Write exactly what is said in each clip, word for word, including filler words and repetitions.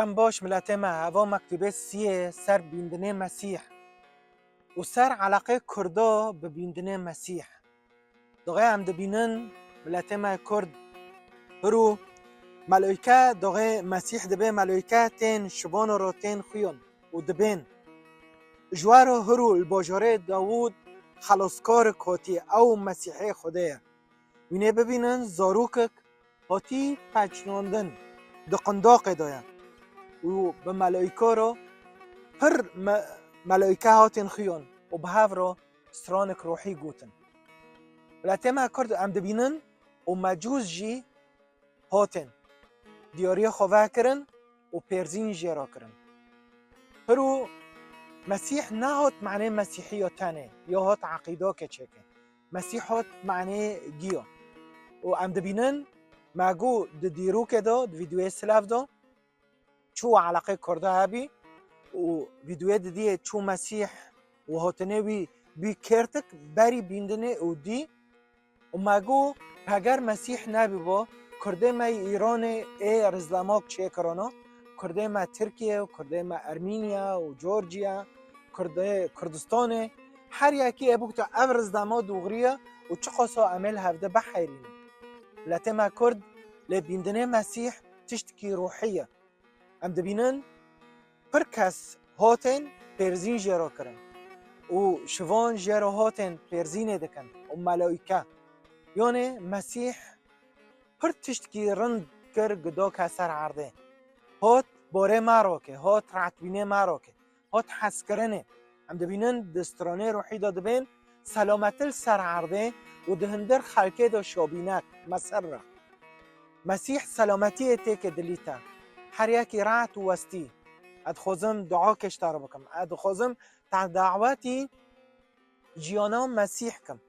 Baş miletê me, heva mektûbê siyê ser bîndinê Mesîh û ser eleqê Kurdo bi bîndinê Mesîh. Doxê em dibînin miletê me Kurd, hiro meleîke doxê Mesîh dibe meleîke tên şivan ro tên xuyon û dibên. Ji we ro hiro li bajarê Dawûd xeloskarik hatiye, ew Mesîhê Xwedê ye. Wînê bibînin, zarokek hatî peçnandin, di qindaqê de ye û bi meleîka re pir me-, meleîke hatin xuyan û bi hev re stranek ruhî gotin. Miletê me Kurd em dibînin û mecûz jî hatin diyariya xwe vekirin û pêrzîn jê re kirin. Piro Mesîh nehat manê Mesîhiya tenê ya hat eqîdake çêke. Mesîh hat manê giya. Û em dibînin, me got di dîrokê de, di vîdeoyê silav de, çû eleqê Kurda hebî û vîdeoyê didiyê çû Mesîh û hatinê wî bî kêrtik berî bîndinê û dî û me got, heger Mesîh nebîbo, Kurdê me yê Îranê ê rizlemak çêkirana, Kurdê me Tirkiye û Kurdê me Ermîniya û Georgiya, Kurdê Kurdistanê, her yekî ê bigota ev rizlema dûxrî ye û çiqasa em ê li hevde biheyrînin. Miletê me Kurd lê bîndinê Mesîh tiştekî ruhî ye. Em dibînin pir kes hatên pêrzîn jê re kirin û şivan jê re hatên pêrzînê dikin û meleîke. Yanê Mesîh pir tiştekî rind kir, gido ke ser erdê. Hat barê me rokê, hat rahatbînê me rokê, hat hezkirinê. Em dibînin di stranê ruhî de dibên selametî li ser erdê û di hundir xelkê de şabînek, mesirre. Mesîh selametiyê têke dilî te. Her yekî rahat û westî. Ez dixwazim duakê ji te re bikim. Ez dixwazim te dawetî jiyana Mesîh kim.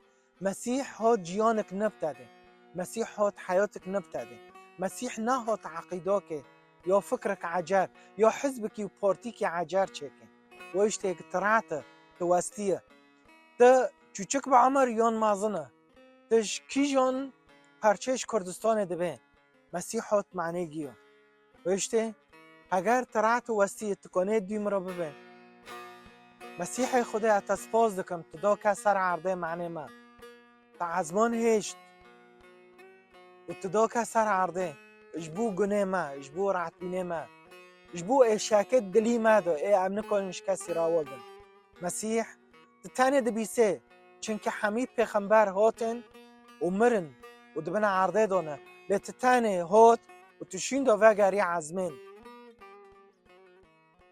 Mesîh hat jiyanek nib te dê. Mesîh hat heyatek nib te dê. Mesîh nehat eqîdakê ya fikrek ecer, ya hizbekî û partîkî ecer çêke. Wê ji têk tu rahat e, tu westî ye. Tu çûçik bi emir yan mezin e. Tu ji kîjan parçeyê ji Kurdistanê dibê? Mesîh hat manê giya. Wê ji tê, heger tu rahat û westî yê, tu konê dû min re bibê. Mesîhê Xwedê, ez te spas dikim, tu da ke ser erdê manê me. Te ezman hêşt û tu da ke ser erdê ji bo gunê me, ji bo rahatbînê me, ji bo êşeke dilî me de ê em nikarin ji kesî re wildin. Mesîh, tu tenê dibîsê, çimkî hemî pêxember hatin û mirin û di bin erdê de ne. Lê tu tenê hot û tu şîn de vegerî ezmên.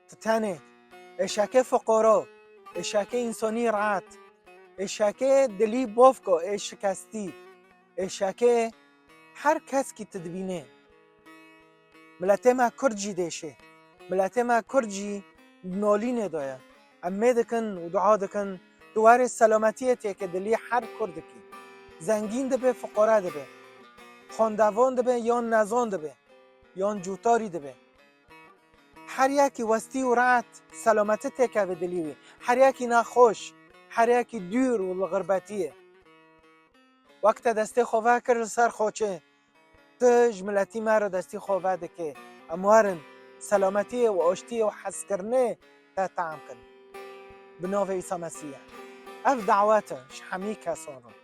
Tu tenê, êşeke fiqoro, êşeke însanî rahat, êşeke dilî bofko ê şikestî, êşeke her kes kî tu dibînê. Miletê me Kurd jî dêşê. Miletê me Kurd jî nolînê de ye. Em mê dikin û dua dikin, tu werê selametiyê têke dilî her Kurdikî. Zengîn dibe, fiqore dibe. Xwendevan dibe yan nezan dibe. Yan cûtarî dibe. Her yekî westî û rahat selameti têkeve dilî wî. Her yekî nexweş, her yekî dûr û li xirbetiyê. Wek te destê xwe vekir li ser xoçê, tu ji miletî me re destî xwe vedikê. Em werin selametiyê û aştiyê û hezkirinê te tam kin. Bi navê Îsa Mesîh. Ev dawet e ji hemî kesan re.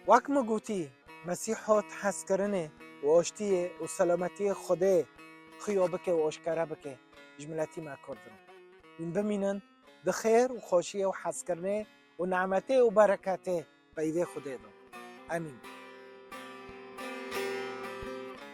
Wek min gotî, Mesîh hat hezkirinê û aştiyê û selametiyê Xwedê xuya bike û aşkere bike ji miletî me Kurd re. Hûn bimînin di xêr û xweşiyê û hezkirinê û nemetê û bereketê peyvê Xwedê de. Emîn.